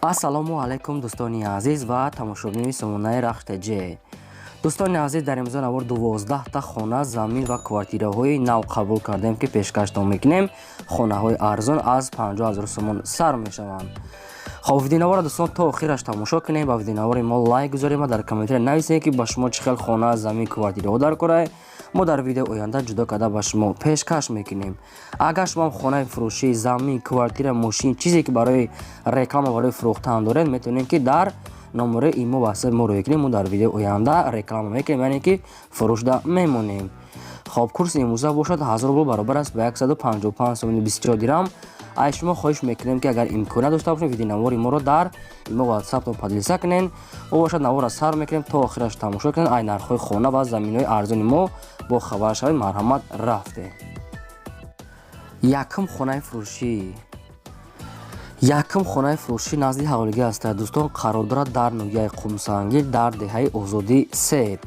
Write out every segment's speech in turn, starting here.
Ассалому алайкум, дӯстони азиз ва тамошобинони сомонаи Рахш ТЖ. Дӯстони азиз, дар имрӯза навор 12та хона, замин ва квартираҳои нав қабул кардем, ки пешкаштон мекунем. Хонаҳои арзон аз 50 ҳазор сомон сар мешаванд. Хоб, видеонаворро, дӯстон, то охираш тамошо кунем, ба видеонавори мо лайк гузорем ва дар комментария нависем, ки ба шумо чӣ хел хона, замин, квартираҳо дар кора. Мо дар видеои оянда ҷудо карда ба шумо пешкаш мекунем. Агар шумо хонаи фурӯшӣ, замин, квартира, мошин, чизе ки барои реклама, барои фурӯхтан доред, метавонед, ки дар номерои имо, ватсап мо рӯй кунем. Мо дар видеои оянда реклама мекунем, яъне ки фурӯшда мемонем. Хоб, курси имрӯза бошад, 1000 рубл баробар аст ба 155 сомони 24 дирам. Аз шумо хоҳиш мекунем, ки агар имконият дошта бошед, видеонавори моро дар имо, ватсаптон поделиться кунед. Мо бошад наворро сар мекунем, то охираш тамошо кунед, ай нархҳои хона ва заминҳои арзони мо бо хабар шавед. Марҳамат, рафте. Якум хонаи фурӯшӣ. Якум хонаи фурӯшӣ назди ҳаволигӣ аст, дӯстон, қарор дорад дар ноҳияи Қумсангир, дар деҳаи Озодӣ се.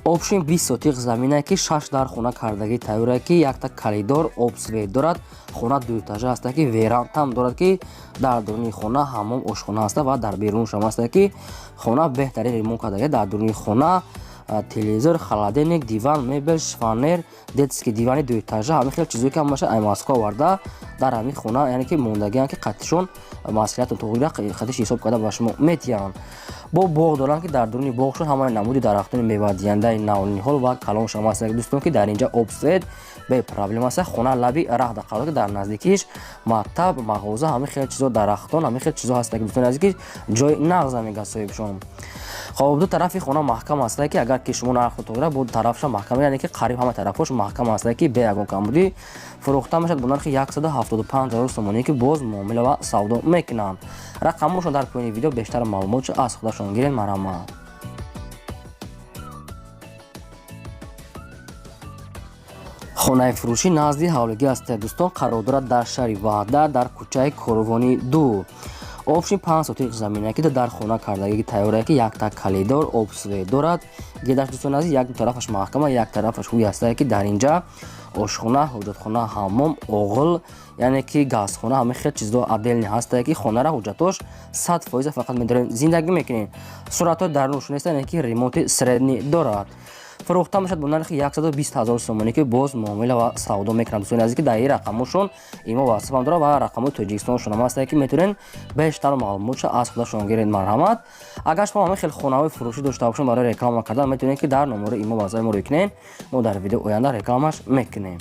Общем, 20 сотиқ заминае, ки шаш дар хона кардагӣ тайёре, ки якта коридор, об, свет дорад. Хона дуэтажа аста, ки верандам дорад, ки дар дуруни хона ҳамом, ошхона аста ва дар беруншам аста, ки хона беҳтарин ремонт кардагӣ. Дар дуруни хона телевизор, холодильник, диван, мебел, шифоньер, детский дивани дуэтажа, ҳамин хел чизое, ки ҳамаша ай Москва оварда дар ҳамин хона, яъне ки мондагиан, ки қатишон маслиҳатон тоғира қатиш ҳисоб карда ба шумо метиҳанд. Бо боғ доранд, ки дар дуруни боғшон ҳамаи намуди дарахтони мевадиҳандаи навниҳол ва калоншам аст, дӯстон, ки дар инҷа об, свет бепроблем аст. Хона лаби раҳда қарор, ки дар наздикиш мактаб, мағоза, ҳамин хел чизо, дарахтон, ҳамин хел чизо ҳаст, ки дӯстони азиз, ки ҷои нағза мега соҳибшон. Хоб, ду тарафи хона маҳкам аст, ки агар ки шумо нархро тоғира, бо тарафша маҳкам, яъне ки қариб ҳама тарафҳош маҳкам аст, ки бе ягон камбудӣ фурӯхта мешавад бо нархи 175 ҳазор сомонӣ, ки боз муомила ва савдо мекунанд. Рақамҳошон дар поёни видео, бештар маълумотшо аз худашон гиред. Марҳамат. Хонаи фурӯшӣ назди ҳавлигӣ аст, дӯстон, қарор дорад дар шаҳри Ваҳдат, дар кӯчаи Корвони ду. Общем, 5 сотиқ замина, ки дар хона кардагӣ тайёре, ки якта коридор, об, свет дорад. Гедаш, дӯстони азиз, як тарафаш маҳкама, як тарафаш ҳуй ҳастае, ки дар инҷа ошхона, ҳоҷатхона, ҳаммом, оғил, яъне ки газхона, ҳамин хел чизо отдельный ҳастае, ки хонара ҳуҷҷатош 100%, фақат медорем, зиндагӣ мекунем. Суратҳои дарунаш нест, яъне ки ремонти средний дорад. Фурӯхта мешавад бо нархи 120 ҳазор сомонӣ, ки боз муомила ва савдо мекунанд. Дӯстони азиз, ки дар ин рақамҳошон имо, ватсапам дорад ва рақамҳои Тоҷикистоншон ҳам ҳастае, ки метавонед бештар маълумотшо аз худашон гиред. Марҳамат, агар шумо ҳамин хел хонаҳои фурӯшӣ дошта бошед барои реклама кардан, метавонед, ки дар номерои имо, ватсапи мо рӯй кунед, мо дар видеои оянда рекламаш мекунем.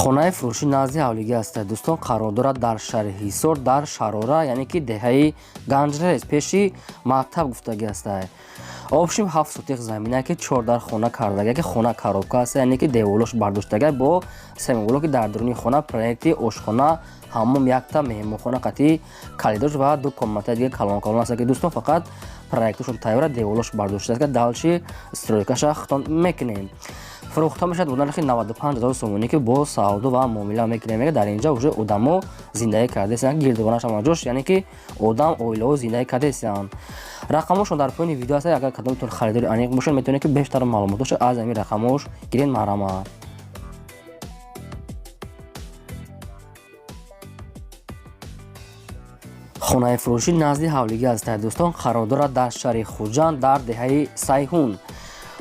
Хонаи фурӯшӣ назди ҳавлигӣ аст, дӯстон, қарор дорад дар шаҳри Ҳисор, дар Шарора, яъне ки деҳаи Ганҷрез, пеши мактаб гуфтагӣ астае. Общем, 7 сотиқ замина, ки чор дар хона кардага, ки хона коробка аст, яъне ки деволош бардоштага бо семоблок, ки дар дуруни хона проекти ошхона, ҳаммом, якта меҳмонхона қатъи коридорш ва ду комнатаи дига калон калон аст, ки, дӯстон, фақат проекташон тайёра, деволош бардоштааст, ки дальше стройкаша хитон мекунем. Фурӯхта мешавад бо нархи 95 ҳазор сомонӣ, ки боз савдо ва муомила мекунем. Мега, дар инҷа уже одамо зиндагӣ кардаистанд, гирдобонаш ҳама ҷош, яъне ки одам, оилаҳо зиндагӣ кардаистанд. Рақамҳошон дар поёни видео аст. Агар кадомтон харидори аниқ бошед, метавонед, ки бештар маълумотошо аз ҳамин рақамҳош гиред. Марҳамат. Хонаи фурӯшӣ назди ҳавлигӣ аст, дӯстон, қарор дорад дар шаҳри Хуҷанд, дар деҳаи Сайҳун.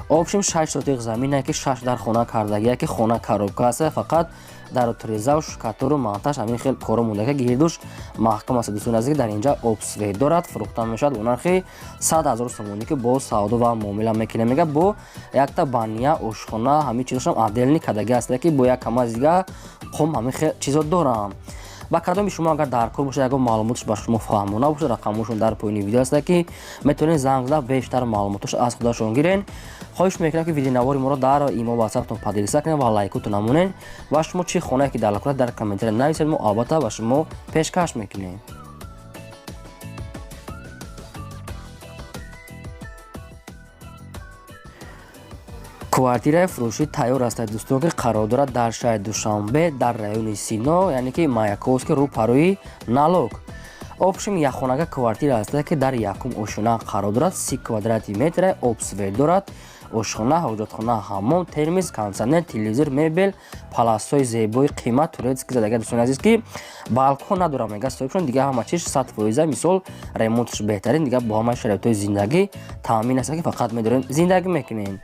Общем, 6 сотиқ замине, ки шаш дар хона кардагия, ки хона коробка аст, фақат дару тирезау, штукатуру, монтаж, ҳамин хел коро монда, гирдуш маҳкам аст. Дӯстони азиз, дар инҷа об, свет дорад. Фурӯхта мешавад бо нархи 100 ҳазор сомонӣ, ки боз савдо ва муомила мекунем. Мега, бо якта баня, ошхона, ҳамин чизошам отдельный кардагӣ аст, ки бо як камаз дига қум, ҳамин хел чизо дорам. Ба кадоми шумо агар дар кор бошад, ягон маълумотш ба шумо фаҳмона бошад, рақамҳошон дар поёни видео аст, ки метавонед занг зада бештар маълумотошо аз худашон гирен. Хоҳиш мекунам, ки видеонавори моро дар имо, ватсаптон поделиться кунед ва лайкотон намонед ва шумо чӣ хонае ки дар кунад, дар комментария нависед, мо албатта ба шумо пешкаш мекунем. Квартираи фурӯшӣ тайёр аст, дӯстон, ки қарор дорад дар шаҳри Душанбе, дар райони Сино, яъне ки Маяковский, рӯ парои налог. Общем, якхонага квартира аст, ки дар якум ошёна қарор дорад, 30 квадрати метра, об, свет дорад. Ошхона, ҳоҷатхона, ҳаммом, термос, кондитсионер, телевизор, мебел, паласҳои зебои қимат, турецкий задага, дӯстони азиз, ки балкон надорам, мега соҳибшон. Дига ҳама чиз 100%, мисол, ремонтш беҳтарин, дига бо ҳамаи шароитҳои зиндагӣ таъмин аст, ки фақат медорем, зиндагӣ мекунем.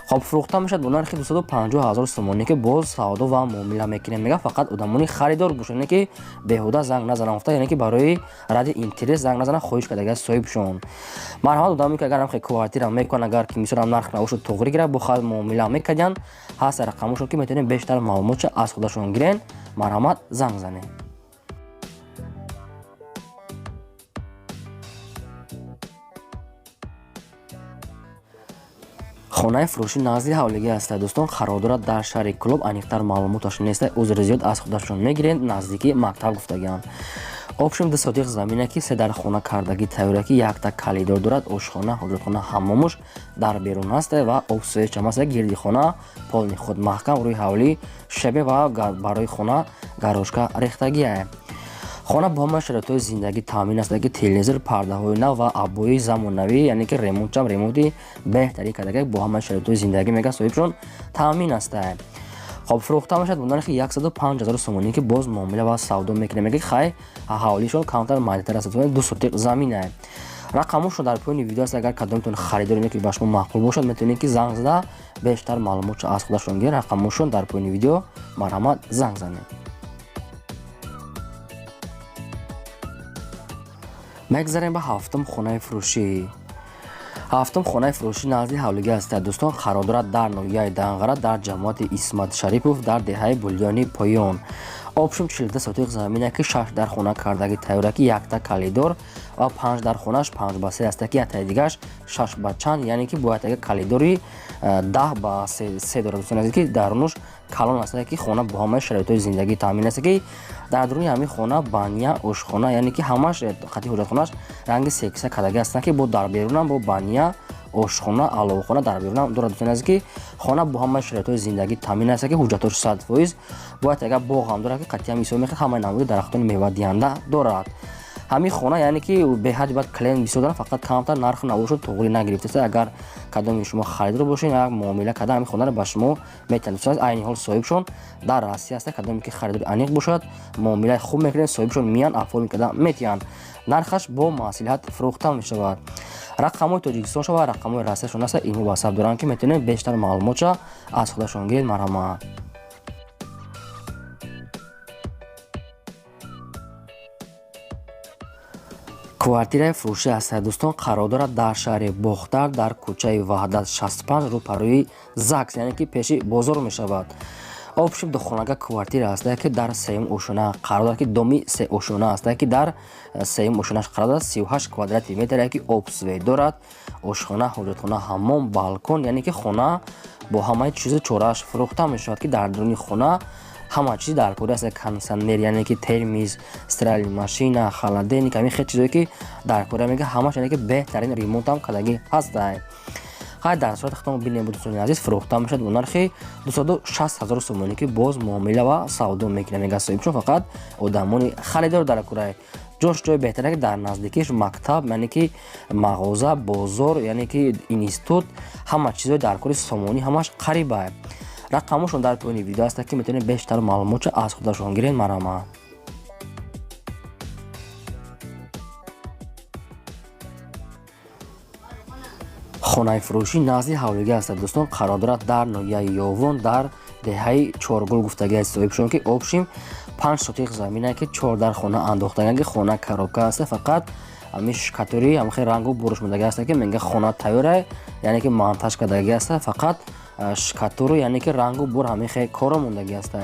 Хоб, фурӯхта мешавад бо нархи 250 ҳазор сомонӣ, ки боз савдо ва муомила мекунем, мега. Фақат одамони харидор бошанд, ки беҳуда занг назананд, гуфта, яъне ки барои ради интерес занг назананд, хоҳиш кардага соҳибшон. Марҳамат, одаме ки агар ҳам квартира мекунанд, агар ки мисол нарх набошад, туғри гирад, бо хай муомила мекардиянд. Ҳаст рақамошон, ки метавонем бештар маълумотша аз худашон гирен. Марҳамат, занг занед. Хонаи фурӯшӣ назди ҳавлигӣ аст, дӯстон, қарор дорад дар шаҳри Кӯлоб. Аниқтар маълумоташ нест, узри зиёд, аз худашон мегиред. Наздики мактаб гуфтагианд. Общем, 2 сотих замина, ки се дар хона кардагӣ тайёра, ки якта калидор дорад, ошхона, ҳоҷатхона, ҳаммомуш дар берун аст ва обсӯечам аст. Гирди хона полный худ маҳкам, рӯи ҳавлӣ шебе ва барои хона гарошка рехтагия. Хона бо ҳама шароитҳои зиндагӣ таъмин аст, ки телевизор, пардаҳои нав ва обои замонавӣ, яъне ки ремонтчам ремонти беҳтарин кардага, бо ҳама шароитҳои зиндагӣ, мега соҳибшон, таъмин аст. Хоб, фурӯхта мешавад бо нархи 105 ҳазор сомонӣ, ки боз муомила ва савдо мекунем, мега. Хай, ҳавлишон камтар майдатар аст, 2 сотиқ замина. Рақамошон дар поёни видео аст. Агар кадомтон харидор ки ба шумо маъқул бошад, метавонед ки занг зада бештар маълумотшо аз худашон гиред. Рақамошон дар поёни видео, марҳамат, занг занед. Мегзарем ба ҳафтум хонаи фурӯшӣ. Ҳафтум хонаи фурӯшӣ назди ҳавлигӣ аст, дӯстон, қарор дорад дар ноҳияи Данғара, дар ҷамоати Исмат Шарипов, дар деҳаи Булёни Поён. Общем, 42 сотиқ замина, ки шаш дар хона кардагӣ тайёра, ки якта калидор ва панҷ дар хонаш 5 ба 3 аст, ки яктаи дигааш 6 ба чанд, яъне ки бояд яка калидори 10 ба 3 дорад, дӯстони азиз, ки дарунуш калон аст, ки хона бо ҳамаи шароитҳои зиндагӣ таъмин аст, ки дар дуруни ҳамин хона баня, ошхона, яъне ки ҳамаш қати ҳоҷатхонааш ранги секса кардагӣ ҳастанд, ки бо дар берунам бо баня, ошхона, аловхона дар берунам дорад, дӯстони азиз, ки хона бо ҳамаи шароитҳои зиндагӣ таъмин аст, ки ҳуҷҷатош 100%. Бояд яга боғ ҳам дорад, ки қатъиян мисол мехӯрад, ҳамаи намуди дарахтони мевадиҳанда дорад ҳамин хона, яъне ки беҳади баъд клиент бисёр дорад, фақат камтар нарху навошо туғрӣ нагирифтааст. Агар кадоми шумо харидор бошед, як муомила карда ҳамин хонаро ба шумо метавонед. Дӯстон, айни ҳол соҳибшон дар Россия аст. Кадоме ки харидори аниқ бошад, муомилаи хуб мекунед, соҳибшон миянд, оформить карда метиҳанд. Нархаш бо маслиҳат фурӯхта мешавад. Рақамҳои Тоҷикистон ва рақамҳои Россияшон аст, инҳо ватсап доранд, ки метавонед бештар маълумотша аз худашон гиред. Марҳамат. Квартираи фурӯшӣ аст, дӯстон, қарор дорад дар шаҳри Бохтар, дар кӯчаи Ваҳдат 65, рӯпарӯи ЗАГС, яъне ки пеши бозор мешавад. Общем, духонага квартира аст, ки дар сеюм ошона қарор дорад, ки доми сеошона аст, ки дар сеюм ошонаш қарор дорад. 38 квадрати метр, ки обсвет дорад, ошхона, ҳоҷатхона, ҳаммом, балкон, яъне ки хона бо ҳамаи чизу чорааш фурӯхта мешавад, ки дар дуруни хона ҳама чиз дар кори аст: кондитсионер, яъне ки термос, стиральный машина, холодильник, ҳамин хел чизое ки дар кори мега ҳамаш, яъне ки беҳтарин ремонтам кардагӣ ҳастай. Хай, дар сурати худтон бинем, дӯстони азиз, фурӯхта мешавад бо нархи 260 ҳазор сомонӣ, ки боз муомила ва савдо мекунад, мега соҳибчун. Фақат одамони харидор дар курай. Ҷош ҷои беҳтаре, ки дар наздикиш мактаб, яъне ки мағоза, бозор, яъне ки институт, ҳама чизои дар кори сомонӣ ҳамаш қариба. Рақамошон дар поёни видео аст, ки метавонед бештар маълумотшо аз худашон гиред. Марҳамат. Хонаи фурӯшӣ назди ҳавлигӣ аст, дӯстон, қарор дорад дар ноҳияи Ёвон, дар деҳаи Чоргул гуфтагӣ аст соҳибшон, ки общем 5 сотиқ замина, ки чор дар хона андохтагӣ, ки хона коробка аст, фақат ҳамин штукатурӣ, ҳамин рангу бурш мондагӣ аст, ки мега хона тайёра, яъне ки монтаж кардагӣ аст, фақат штукатуру, яъне ки рангу бур, ҳамин хел коро мондагӣ аст.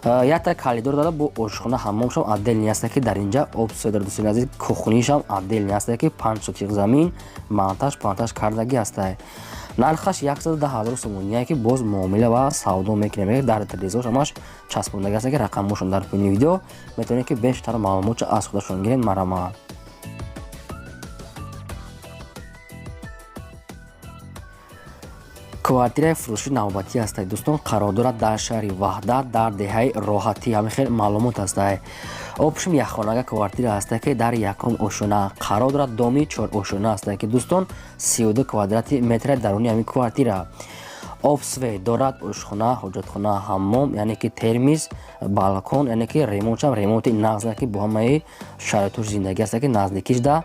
Якта калидор дорад, бо ошхона, ҳаммомшам отдельный аст, ки дар инҷа обсӯй дорад, дӯстони азиз, кухнишам отдельный аст, ки 5 сотиқ замин монтаж кардагӣ аст. Нархаш 110 ҳазор сомоние, ки боз муомила ва савдо мекунем. Дар трезош ҳамаш часпондагӣ аст, ки рақамҳошон дар поёни видео, метавонед ки бештар маълумотшо аз худашон гиред. Марҳамат. Квартираи фурӯши навбатӣ ҳастад, дӯстон, қарор дорад дар шаҳри Ваҳдат, дар деҳаи Роҳатӣ. Ҳамин хел маълумот ҳастад. Общем, якхонага квартира ҳастад, ки дар якум ошёна қарор дорад. Доми чорошёна ҳастад, ки, дӯстон, 32 квадрати метра даруни ҳамин квартира. Об, свет дорад, ошхона, ҳоҷатхона, ҳаммом, яъне ки термиз, балкон, яъне ки ремонтшам ремонти нағз, ки бо ҳамаи шароитош зиндагӣ ҳастад, ки наздикиш да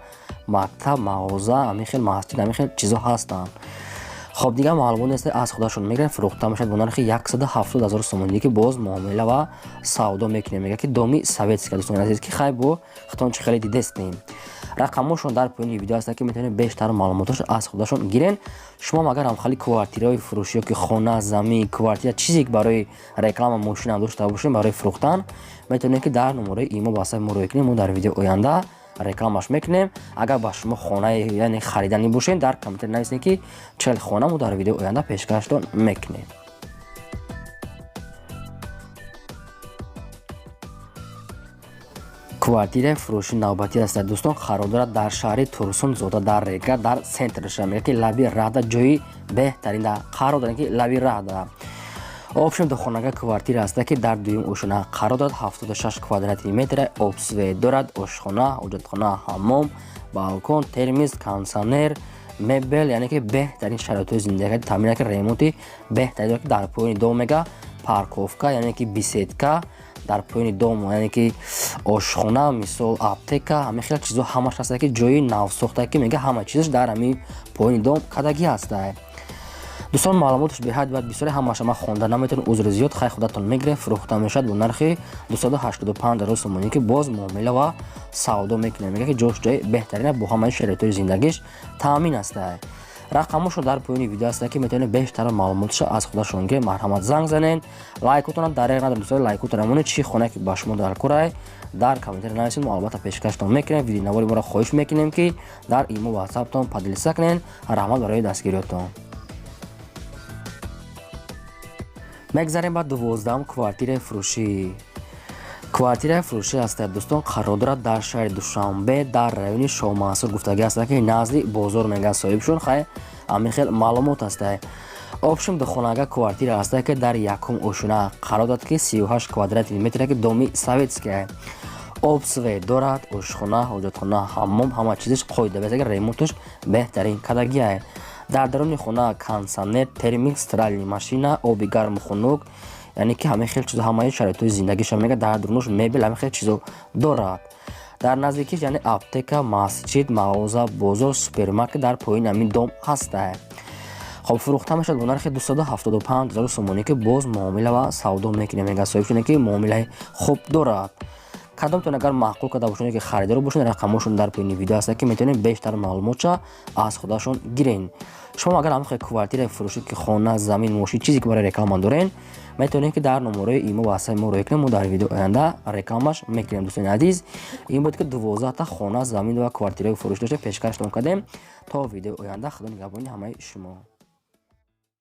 мактаб, мағоза, ҳамин хел масҷид, ҳамин хел чизо ҳастанд. Хоб, дигар маълумот нест, аз худашон мегиранд. Фурӯхта мешавад бо нархи 170 000 сомонӣ, ки боз муомила ва савдо мекунем. Мега, ки доми советский, дӯстони азиз, ки хай бо худтон чӣ хеле дидестем. Рақамҳошон дар поёни видео ҳастанд, ки метавонед бештар маълумотошро аз худашон гирен. Шумо агар ҳамхали квартираҳои фурӯшӣ ё ки хона, замин, квартира, чизе ки барои реклама, мошинам дошта бошем барои фурӯхтан, метавонед, ки дар номерои имо ба сафи мо рӯй кунем, мо дар видеои оянда рекламаш мекунем. Агар ба шумо хонаи, яъне хариданӣ бошед, дар комментар нависед, ки чел хона, мо дар видеои оянда пешкаштон мекунем. Квартираи фурӯши навбатӣ ҳастад, дӯстон, қарор дорад дар шаҳри Турсунзода, дар Регар, дар центрша. Мега, ки лаби раҳда, ҷои беҳтарин қарор дорад, ки лаби раҳда. Общем, духонага квартира ҳаста, ки дар дуюм ошёна қарор дорад, 76 квадрати метра. Об, свет дорад, ошхона, ҳоҷатхона, ҳаммом, балкон, термиз, кондитсионер, мебел, яъне ки беҳтарин шароитҳои зиндагӣ таъмин, ки ремонти беҳтарин дорад, ки дар поёни дом, мега, парковка, яъне ки беседка дар поёни дом, яъне ки ошхона, мисол, аптека, ҳамин хел чизо ҳамаш ҳаста, ки ҷои навсохта, ки мега, ҳама чизаш дар ҳамин поёни дом кардагӣ ҳаста. Дӯстон, маълумоташ беҳад бояд бисёре, ҳамаша ман хонда наметавонам, узри зиёд. Хай, худатон мегирем. Фурӯхта мешавад бо нархи 285 000 сомонӣ, ки боз муомила ва савдо мекунем. Мега, ки ҷош ҷои беҳтарина, бо ҳамаи шароитҳои зиндагиш таъмин аста. Рақамҳошон дар поёни видео ҳаста, ки метавонед бештар маълумоташо аз худашон гиред. Марҳамат, занг занед. Лайкотона дареғ надоред, дӯстон, лайкотона монед. Чӣ хонае ки ба шумо дар корай, дар комментария нависед, мо албатта пешкаштон мекунем. Видеонавори моро хоҳиш мекунем, ки дар имо, ватсаптон поделиться кунед. Раҳмат барои дастгириётон. Мегзарем ба 12-ам квартираи фурӯшӣ. Квартираи фурӯшӣ ҳастад, дӯстон, қарор дорад дар шаҳри Душанбе, дар райони Шоҳмансур гуфтагӣ ҳастад, ки назди бозор, мегӯяд соҳибшон. Хай, ҳамин хел маълумот ҳастад. Общем, духонага квартира ҳастад, ки дар якум ошёна қарор дорад, ки 38 квадрати метр, ки доми советский. Об, свет дорад, ошхона, ҳоҷатхона, ҳаммом, ҳама чизаш қоида, ки ремонташ беҳтарин кардагиай. Дар даруни хона кондитсионер, термик, стиральный машина, оби гарму хунук, яъне ки ҳамин хел чизо, ҳамаи шароитҳои зиндагиша, мега, дар дурунаш мебел, ҳамин хел чизо дорад. Дар наздикиш, яъне аптека, масҷид, мағоза, бозор, супермаркет дар поёни ҳамин дом ҳастад. Хоб, фурӯхта мешавад бо нархи 275 000 сомонӣ, ки боз муомила ва савдо мекунем. Мега соҳиб шуде, ки муомилаи хуб дорад. Кадомтон агар маъқул карда бошед, ки харидор бошед, рақамҳошон дар поёни видео ҳастад, ки метавонед бештар маълумотша аз худашон гирен. Шумо агар ҳамин хел квартираи фурӯшӣ, ки хона, замин, мошин, чизе ки барои реклама дорен, метавонед, ки дар номерои имо ва ватсапи мо рӯй кунед, мо дар видеои оянда рекламаш мекунем. Дӯстони азиз, ин буд, ки 12та хона, замин ва квартираи фурӯшӣ дошта пешкаштон кардем. То видеои оянда, худо нигаҳбони ҳамаи шумо.